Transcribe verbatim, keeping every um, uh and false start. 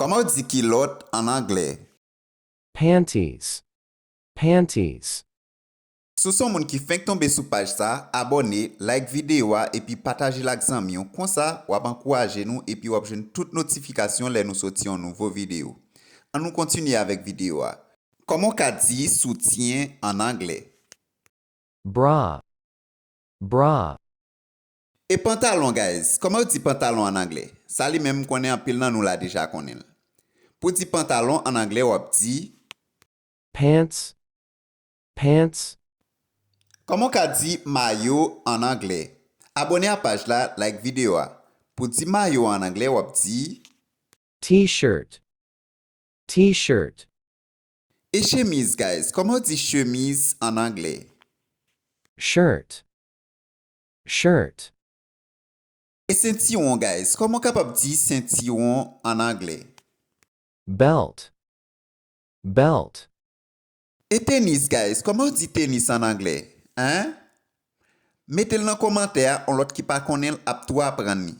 Kòman w di kilòt an anglè? Panties. Panties. Si w se yon moun ki fenk tonbe sou paj sa, abòne, like videyo a epi pataje l ak zanmi w. Konsa, w ap ankouraje nou epi w ap jwenn tout notifikasyon lè nou soti yon nouvo videyo. Ann nou kontinye avèk videyo a. Kòman w ka di soutyen an anglè? Bra. Bra. E pantalon, guys, kòman yo di pantalon an anglè? Sa li menm m konnen anpil nan nou la deja konnen l. Pou di pantalon an anglè, w ap di. Pants. Pants. Kòman w ka di mayo an anglè? Abòne a paj la, like videyo a. Pou di mayo an anglè, w ap di. T-shirt. T-shirt. E chemiz, guys, kòman yo di chemiz an anglè? Shirt. Shirt. E sentiwon, guys, kòman w kapab di sentiwon an anglè? Belt. Belt. E tenis, guys, kòman yo di tenis an anglè? Hein? Mete l nan kòmantè a, yon lòt ki pa konnen l ap tou aprann li.